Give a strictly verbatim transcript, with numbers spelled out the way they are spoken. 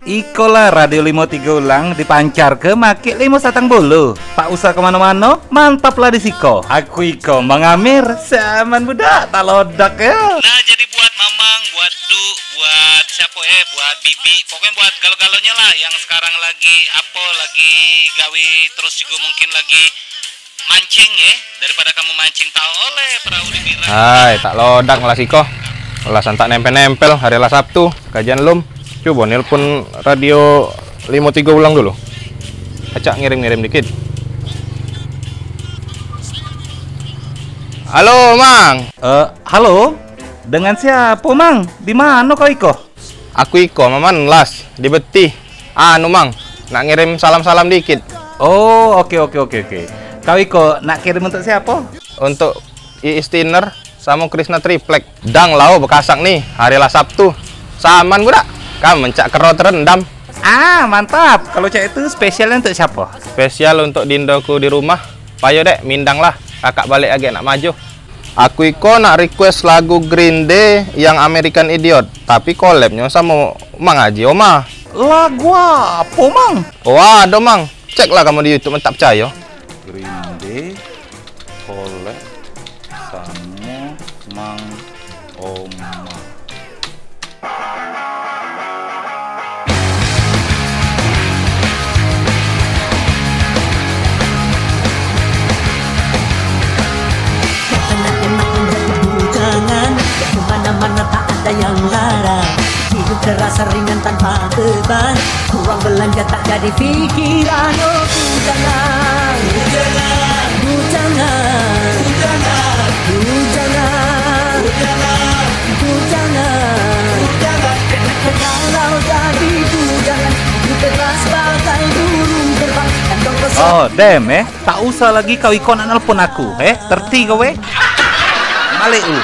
Iko lah Radio Limo Tigo Ulang dipancarke make Limo Satang Bulu. Tak usah ke mano-mano, mantap lah di siko. Aku iko Mang Amir, saman budak, tak lodak ya. Nah, jadi buat Mamang, buat Du, buat siapo eh, buat Bibi, pokoknya buat galo-galonyo lah yang sekarang lagi apo, lagi gawe, terus juga mungkin lagi mancing ya, daripada kamu mancing tahu oleh perahu di Birak. Hai, tak lodak lah siko. Lah santak nempel-nempel hari lah Sabtu, kajian lum. Cubo nelpon Radio Limo Tigo Ulang dulu. Acak ngirim-ngirim dikit. Halo, Mang. Eh, halo. Dengan siapo, Mang? Di mano kau iko? Aku iko, Maman, Las, di Betih. Anu, Mang, nak ngirim salam-salam dikit. Oh, oke, oke, oke, oke. Kau iko nak kirim untuk siapo? Untuk Iis Tiner samo Krisna Triplek. Dang lao bekasak ni, hari lah Sabtu. Saman budak, kamu mencak kero terendam. Ah, mantap. Kalau cak itu spesialnya untuk siapo? Spesial untuk dindoku di rumah. Payo dek, mindang lah. Kakak balik agek nak majo. Aku iko nak request lagu Green Day yang American Idiot, tapi collabnyo samo Mang Haji Oma. Lagu apo, Mang? Oh, ado, Mang. Cek lah kamu di YouTube, men tak percayo. Green Day collab samo Mang Oma. Kemana-mana tak ada yang larang. Hidup terasa ringan tanpa beban. Uang belanja tak jadi pikiran. Oh, bujangan. Bujangan. Bujangan. Bujangan. Bujangan. Bujangan. Kalau jadi bujangan, bebas bagai burung terbang. Oh, damn, eh. Tak usah lagi kau iko nak nelpon aku, eh. Terti kau, eh. Balik lu.